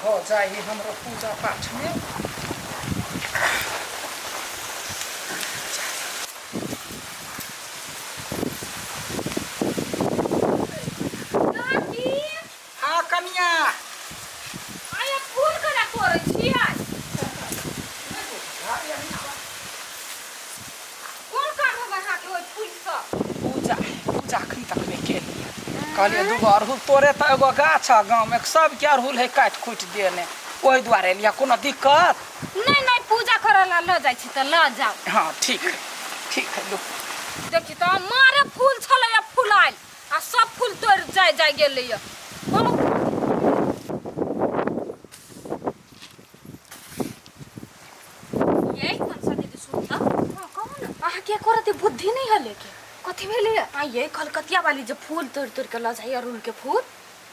भऽ जाइ है हमरो पूजा पाठमे। काकी। हाँ कनिया। आया फूल केना तोड़ै छियै? कोन काम होबै अहाँके ओहि फूलसँ? पूजा पूजा अखन तक नहि केलियै। कहलियै दूगो अड़हुल तोड़े तऽ एगो गाछ है गाँवमे, सबके अड़हुल है काटि खुटि देने, ओहि दुआरे एलियै। कोनो दिक्कत नहि? नहि, पूजा करऽ लए लऽ जाइ छी तऽ लऽ जाउ। हाँ ठीक है, ठीक है, लू। देखी तऽ मारे फूल छलैया फुलायल आ सब फूल तोड़ि जाय जाय गेलैया। बहुत ये मनसा दीदी, सुन तऽ। हाँ, कहू ने। अहाँके एको रत्ती बुद्धि नहि है लेके? कथी भेलैया? आ ये कलकतिया वाली जे फूल तोड़ि तोड़ि के लऽ जाइया अड़हुल के फूल,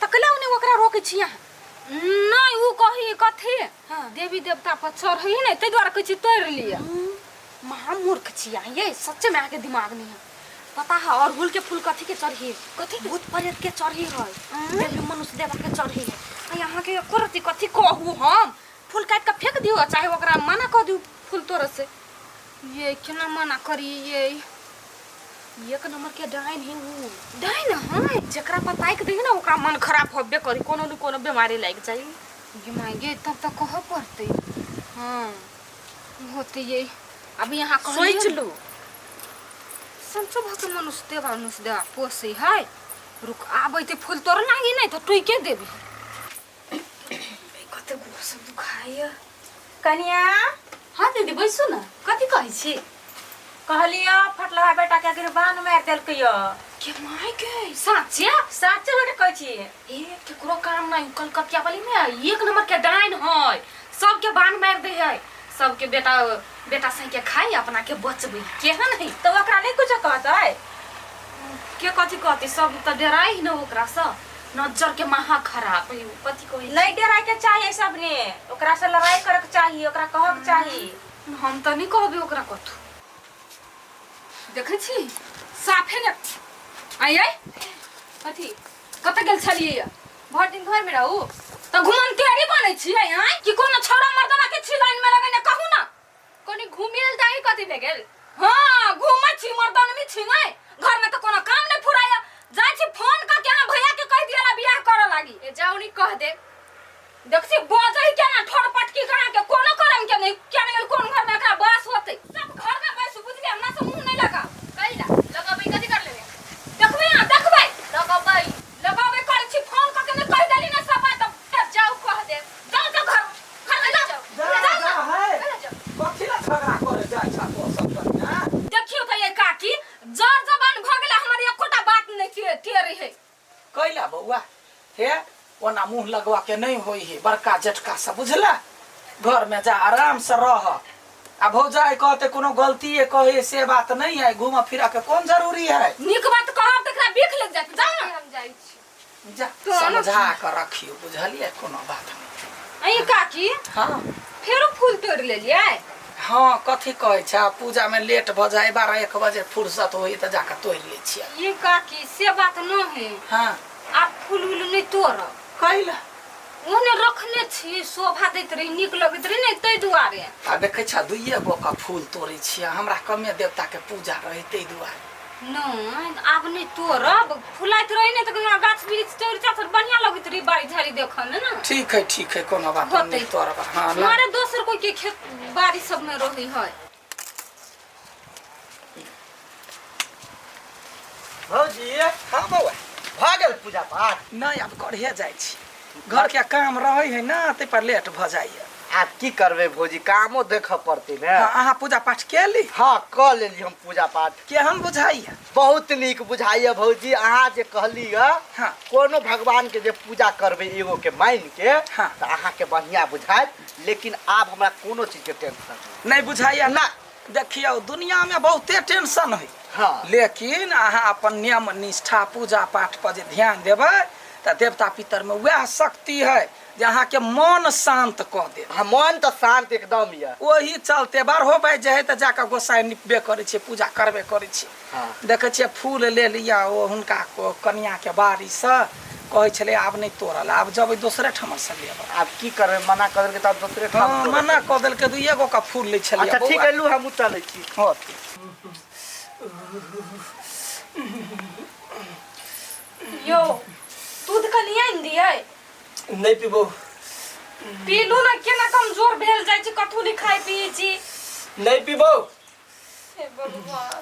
तऽ कैला ओने ओकरा रोकै छी अहाँ? नहि, ओ कही कथी? हाँ। देवी देवता पर चढ़ै ने, ताहि दुआरे कहै छी तोड़ि लिअ। महामूर्ख छी अहाँ ये, सच्चे में अहाँके दिमाग नहीं है। पता है अड़हुल के फूल कथी के चढ़ी? कथी? भूत प्रेत के चढ़ी है, देवी मनुष्य देवा के चढ़ी है। आ अहाँके एको रत्ती, कथी कहू हम, फूल काटि के फेंक दियौ, चाहे ओकरा मना कऽ दियौ फूल तोड़े से। ये केना मना करी? ये एक नंबर के डाइन है उ। डाइन है? जेकरा पर ताकि दही ना, ओकरा मन खराब होबे करी, कोनो न कोनो बीमारी लागि जाई। गे माय गे, तब तऽ कहऽ पड़तै। हाँ होते। ये अभी यहाँ सोचि लू। संचो भऽ के मनुष्य देवा मनुष्य देवा पोसै है। रुक, आबै ते फूल तोड़ लागी, नहि तऽ टुइके देबी। कते गोड़ सब दुखाइया। कनिया। हाँ दीदी, बैसू ने। कथी कहै छी? कहलियो फटलहा बेटा के अगर बान मारि देलकै। के माय के, साचे? साचे बेटा कहै छी। ए केकरो काम नहीं, कलकतिया वाली में एक नंबर के डाइन है, सबके बान मारि दे है, सबके बेटा बेटा सही के खाई, अपना के बचबै। केहन है? तऽ ओकरा नहि कुछो कहतै? के कथी कहतै? सब तऽ डराइ न ओकरा से, नजर के महा खराब है उ। कथी कहै? नहि डराय के चाही सब ने, ओकरा से लड़ाई करे के चाही, ओकरा कहऽ के चाही। हम तऽ नहि कहबै ओकरा कथू। देखै छी साफे ने। आइ आइ। कथी? कतऽ गेल छलियै? भरि दिन घर में रहू। तऽ घुमन तेरी बनै छियै आँय, कि कोनो छौड़ा मर्दाना के छी लाइन में लगेने? कहू ना। कनी घुमियल तऽ कथी भए गेल? हाँ, घूमै छी, मर्दानमी छी नै, घर में तऽ कोनो काम नहि फुराया। जाइ छी फोन कऽ के अहाँ भैया के कहि दिअ बियाह करऽ लागी। ए जाउ नी, कह दे। देखছি बजै केना ठोर पटकी करा के, कोनो करम के नहीं। क्या नहीं कोन घर में एकरा बास होतै। सब घर में बैसू, बुझलियै? हमरा से मुंह नहीं लगाओ। कैला लगबै? कथी कर लेबै? देखबै अहाँ, देखबै। लगबै। लगाबै करै छी फोन कऽ के, नहि कहि देली ने सब बात तऽ। जाउ, कह दे। जाउ तऽ घर घर में जाउ। जा। जाउ जा ना। है। कैला जाउ? कथी ला झगड़ा करे जाइ छा तो सब कनिया? देखियौ तऽ ये काकी, जर जबान भऽ गेलै हमर, एकोटा बात नहि के टेरै है। कैला बौआ? हे ओना मुँह लगवा के नहीं होई है बड़का जेठका से, बुझला? घर में जा, आराम से रह। आ भौजाई कहते कोनो गलती है कहे से बात नहीं है, घूमा फिरा के कौन जरूरी है? नीक बात कहब तऽ एकरा बिख लग जायत। जाउ ने। हम जाइ छी। जा, समझा कर रखियो, बुझलिए? कोनो बात नहीं। अहीं काकी। हाँ। फेरो फूल तोड़ि लेलियै? हाँ, कथी कहै छै, पूजा में लेट भऽ जाए, 12-1 बजे फुर्सत होई तऽ जाके तोड़ि लै छियै। ये काकी, से बात न है। हाँ। आब फूल उल नहीं तोड़ब। कैला? ओने रखने छी, शोभा दैत रही, नीक लगैत रही ने, ताहि दुआरे। आ देखै छ, दुइए गो के फूल तोड़ै छियै, हमरा कमे देवता के पूजा रहै ताहि दुआरे। नहीं, आब नहीं तोड़ब। फुलाइत रही ने तऽ गाछ वृक्ष तोड़ि जात, बढ़िया लगैत रही बाड़ी झाड़ी देखऽ में ना। ठीक है, ठीक है, कोनो बात होतै। नहीं तोड़ब। हाँ ना। मारे दोसर कोई के खेत बाड़ी सब में रही है। भौजी। हाँ बौआ। भऽ गेल पूजा पाठ? नहीं, आब करहे जाइ छी, घर के काम रहै है ना, ताहि पर लेट भऽ जाइए। आब की करबै भौजी, कामो देखऽ पड़तै ने। हाँ, अहाँ पूजा पाठ केली? हाँ, कऽ लेली हम पूजा पाठ। केहन बुझाइए? बहुत नीक बुझाइए भौजी। अहाँ जे कहली हँ, हाँ। कोनो भगवान के जे पूजा करबै एगो के मान के, हाँ। तऽ अहाँके बढ़िआँ बुझायत। लेकिन आब हमरा कोनो चीज के टेंशन नहीं। नहीं बुझाइए? ना। देखियौ, दुनिया में बहुते टेंशन है। हाँ। लेकिन अहाँ अपन नियम निष्ठा पूजा पाठ पर जे ध्यान देबै तऽ देवता पितर में वएह शक्ति है जे अहाँके मन शांत कऽ देत। हाँ, मन तऽ शांत एकदम यऽ। ओही चलते बारहो बाजि जाइ है तऽ जाकऽ गोसाइ निपबे करै छियै, पूजा करबे करै छियै। हाँ। देखै छियै, फूल ले लिअ ओ हुनका कनियाके बाड़ीसँ, कहै छलै आब नहि तोड़ल आब जेबै दोसरे ठाम से लेबै। आब की करबै, मना कऽ देलकै तऽ आब दोसरे ठाम हँ तोड़बै। मना कऽ देलकै, दुइए गो के फूल लै छलियै। अच्छा ठीक बौआ। है, लू हमहूँ चलै छी। हँ यौ दूध कनि आनि दियै। नहीं पीबो। पीलू ना, केना कमजोर भेल जाइ छै, कथू नहि खाइ पियै छी। नहीं पीबो। हे भगवान,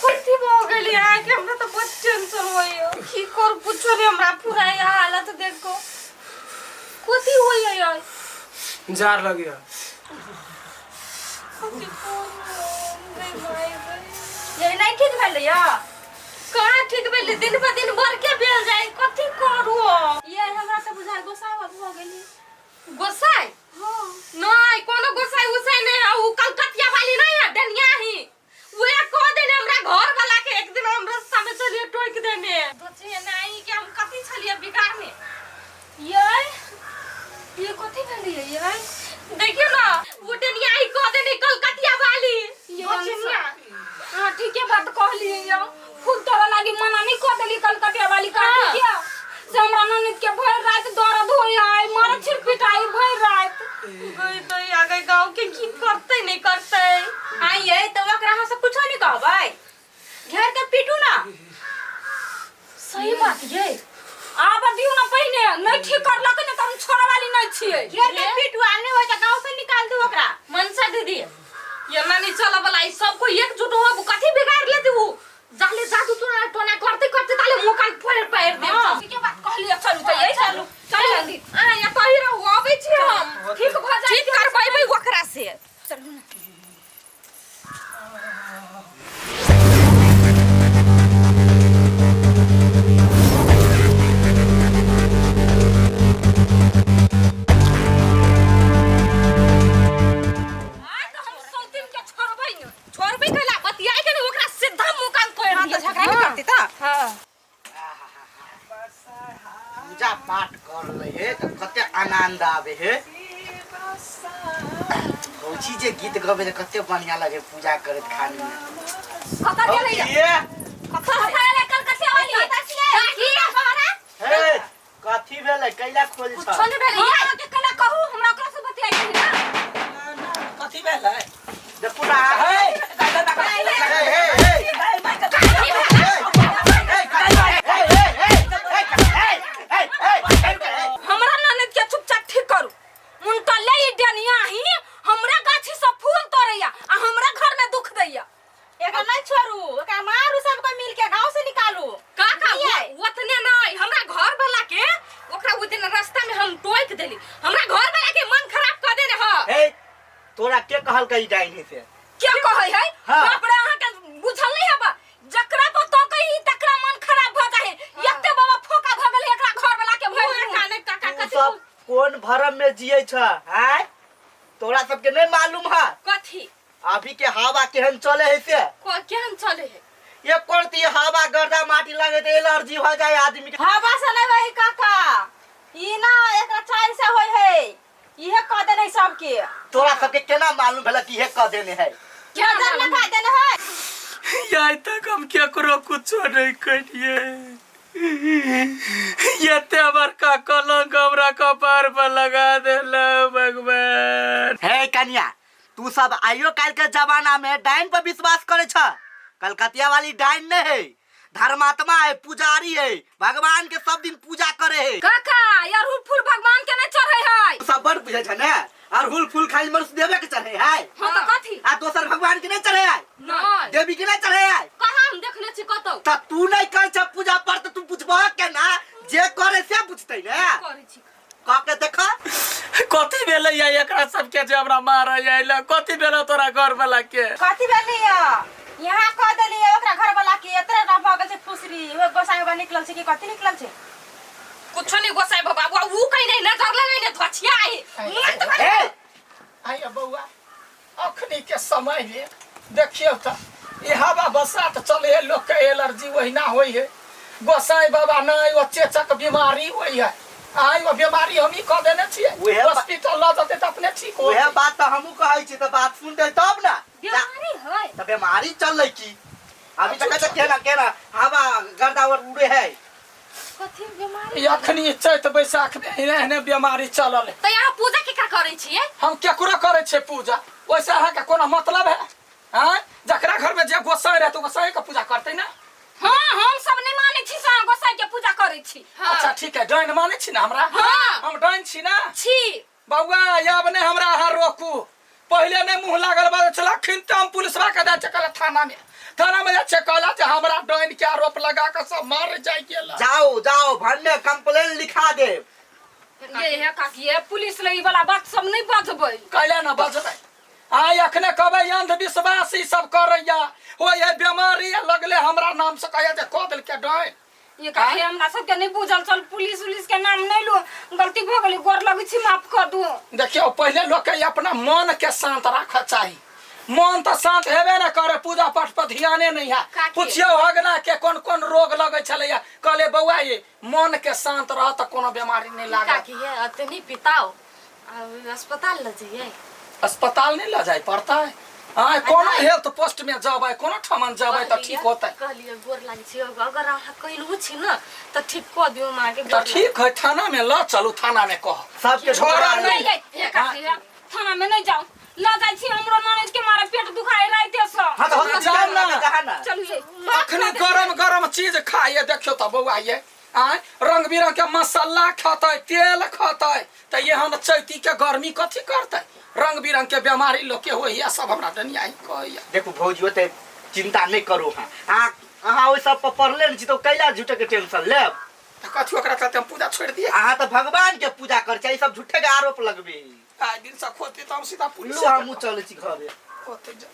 कथी भऽ गेलै अहाँके? हमरा तऽ बहुत टेंशन होइए, की करू कुछो नहि हमरा पूरा ई हालत देखो कथी होइए यार। जार लग गया। कथी करू गे माय गे। ये नहीं ठीक भेलै या? कहाँ ठीक भेलै, दिन पर दिन बड़के भेल जाइ, कथी करू हम? ये हमरा तऽ बुझाइ गोसाइ भऽ गेली। गोसाइ? नहीं, कोनो गोसाइ उसाइ नहीं है, उ कलकतिया वाली नहीं है, डनिया ही उहे कह देने हमरा घर वाला के। एक दिन हम रास्ता में चलिए टोक देने, सोचिए नहीं कि हम कथी छलिए बिगाड़ने। ये ये कथी भेलिए? ये देखियो ना, वो डनिया ही कह देने कलकतिया वाली। ये हाँ ठीके बात कहलिए, यो फूल तोड़ा लागी मना नहीं कह देली कलकतिया वाली का। ठीक है से हमरा ननद के भरि राति दर्द होय है, मारे छिर पिटाई भरि राति गई तो आ गई। गाँव के की करते नहीं करते। आइए तऽ ओकरा अहाँ सब कुछो नहीं कहबै, घेर के पीटू ना। सही बात ये, आब दियौ ना पहिने, नहीं ठीक करलक ने तऽ हम छोड़े वाली नहीं छियै। घेर के पीटू आ नहीं होय तऽ गाँव से निकाल दू ओकरा। मनसा दीदी, ये नहीं चले वाला, ई सब कोई एकजुट हो, कथी बिगाड़ लेते उ जाले जादू टोना टोना करते करते ताले मुंह कान फोड़ पैर दे। ठीके बात कहलिए, चलू तऽ यही चलू चलू जल्दी। आ या तही रहू, अबै छी हम, ठीक भऽ जाय, ठीक करबैबै ओकरा से। चलू ना। आइ तऽ हम सौतिन के छोड़बै ने, छोड़बै कैला, बतियाइ के ने ओकरा सीधा मुंह कान फोड़ हाँ दियै। तऽ झगड़ा नहीं करती तऽ। हाँ पूजा पाठ कर ले हे तऽ कते आनंद आबे हे। भौजी जे गीत गबे तऽ कते बढ़िया लगे पूजा करैत खानी में। कतऽ गेलै भौजी, कतऽ गेलै कलकतिया वाली? काकी हे कथी भेलै, कैला खोज कुछो छ? नहि भेलै, अहाँ के केना कहू, हमरा ओकरा से बतियाइ के ना। कथी भेलै? देखू ना। हे दादा दादा, हे हे हे हमरा ननद के चुपचाप ठीक करू, उनका ले ई डनिया ही हमरा गाछी से फूल तोड़ैया आ हमरा घर में दुख दैया। एकरा नहीं छोड़ू, एकरा मारू सबको मिल के गाँव से निकालू। काका बुझलियै? ओतने नहीं, हमरा घर वाला के ओकरा ओइ दिन रास्ता में हम टोक देली, हमरा घर वाला के मन खराब कर देने ह। हे तोरा के कहलकै ई डाइनी से? क्या कहै है? हाँ। बाप रे, अहाँ के बुझल नहीं हबा, जकरा पर तो कही तकरा मन खराब भ जाए। एते बाबा फोका भ गेलै एकरा घर वाला के भरि दिन। काने काका तू कथी सब कोन भरम में जियै छ? आय तोरा सबके नहीं मालूम है कथी? अभी के हवा केहन चले है से। केहन चले है? एक करती हवा गर्दा माटी लगे तो एलर्जी हो जाए आदमी के। हवा से नहीं वही काका, ई ना एकरा चाल से होय है, इहे कह देने सबके। तोरा सबके केना मालूम भेल कि इहे कह देने है? नजर लगा देने है। आइ तक हम केकरो कुछो नहीं करिए, एते बड़का कलंक हमरा कपार पर लगा देला भगवान। हे कन्या, तू सब आइयो काल के जमाना में डाइन पर विश्वास करे छ? कलकतिया वाली डाइन नहीं है, धर्मात्मा है, पुजारी है, भगवान के सब दिन पूजा करे है। काका, अरहुल फूल भगवान के नहीं चढ़े है। तू सब बड़ पूजे छ ने, अरहुल फूल खाली मनुष्य देवे के चढ़े है। हाँ तो कथी? आ दोसर भगवान के नहीं चढ़े है? नहीं। देवी के नहीं चढ़े है? कहाँ हम देखने छी कतौ? त तू नहीं कर छ पूजा पर त तू बुझबह के ना, जे करे से बुझतै ने। करै छी कह के देख। कथी भेलै या एकरा सबके जे हमरा मारै आइल? कथी भेलै तोरा घर वाला के? कथी भेलै या? यहाँ कह देलियै ओकरा घर वाला के एतरे ना भऽ गेल छै फुसरी, ओहि गोसाई बाबा निकलल छै कि कथी निकलल छै? कुछो नहीं गोसाई बाबा, वो ऊ कहीं नहीं नजर लगे ने धोछिया आई मत कर। हे आइए बौआ, अखनी के समय में देखियौ तऽ ई हवा बसात चले है, लोग के एलर्जी ओहिना होइ है। गोसाई बाबा नहीं, ओ चेचक बीमारी होइ है। आइ ओ बीमारी हम ही कह देने छियै, हॉस्पिटल लऽ जेतै तऽ अपने ठीक हो। उहे बात तऽ हमहूँ कहै छी, तऽ बात सुनतै तब ना। बीमारी है तऽ बीमारी चललै की अभी तक? तऽ केना केना हवा गर्दा और उड़े है। कथी? ई अखनी चैत बैसाख में एहने बीमारी चलल है। तऽ यहाँ पूजा केकरा करै छियै? हम केकरो करै छियै पूजा, ओहिसँ अहाँके कोनो मतलब है? आँय, जकरा घर में जे गोसाई रहतै गोसाई के पूजा करतै ना। हाँ, हम सब नहीं मानै छी से अहाँ गोसाई के पूजा करै छी। अच्छा ठीक है, डाइन मानै छी ना हमरा? हाँ। हम डाइन छी ना? छी। बौआ आब नहि हमरा अहाँ रोकू, पहिले नहि मुँह लागल बाजै छला, अखन तऽ हम पुलिसवा के जाइ छै कहला थाना में, थाना में जाइ छै कहला जे हमरा डाइन के आरोप लगा के सब मार जाइ गेल। जाओ जाओ भन्ने कंप्लेन लिखा देब। ये हे काकी, ये पुलिस ले ई वाला बात सब नहीं बजबै। कैला ना बजबै? आइ अखने कहबै अंधविश्वास ई सब करैया, होय है बीमारी लगले हमरा नाम से कहैया जे कऽ देलकै डाइन। ये काकी हमरा सबके नहीं बुझल चल, पुलिस उलिस के नाम नहीं लो, गलती भऽ गेलै, गोर लगै छी, माफ कर दू। देखियौ पहिले लोक के अपना मन के शांत राखऽ चाही, मन तऽ शांत हेबे ने करे, पूजा पाठ पर ध्याने नहीं है। काकी। पुछियौ हगना के कोन कोन रोग लगै छलैया, कहले बौआ ये मन के शांत रह तऽ कोनो बीमारी नहीं लागत। काकी ये अते नहीं पिताओ, अब अस्पताल ल जइयै। अस्पताल नहीं ल जाय पड़तै? आय कोनो हेल्थ पोस्ट में जबै, कोनो ठमन जबै तऽ ठीक होतै। कहलियै गोर लागै छी, अगर अहाँ कहलहुँ छी ने तऽ ठीक कऽ दियौ माँ के। तऽ ठीक है, थाना में ल चलू, थाना में कह सबके छोड़ा झोरा नहीं। नहीं, ये काकी, ये थाना में नहीं जाओ, ल जाइ छी, हमरो ननद के मारे पेट दुखाए राइते से। हाँ तो हॉस्पिटल जाओ ना। में कहा ना। चलू ये। अखनी गरम गरम चीज खाइए, देखियौ तऽ बौआ ये आँय रंग बिरंग के मसाला खतै, तेल खतै, तऽ एहन चैती के गर्मी कथी करतै? रंग बिरंग के बीमारी लोग के होइया, सब हमरा डनिया ही कहैया। देखू भौजी ओते चिंता नहीं करू, हाँ अहाँ ओहि सब पर पढ़ले नहीं छी तो कैला झूठे के टेंशन लेब? तऽ कथी ओकरा चलते हम पूजा छोड़ि दिए? अहाँ तऽ भगवान के पूजा कर छी, ई सब झूठे के आरोप लगबे। आइ दिन से खोजती तऽ हम सीधा पुलिस लू हमहूँ चलै छी घरे। ओते जा।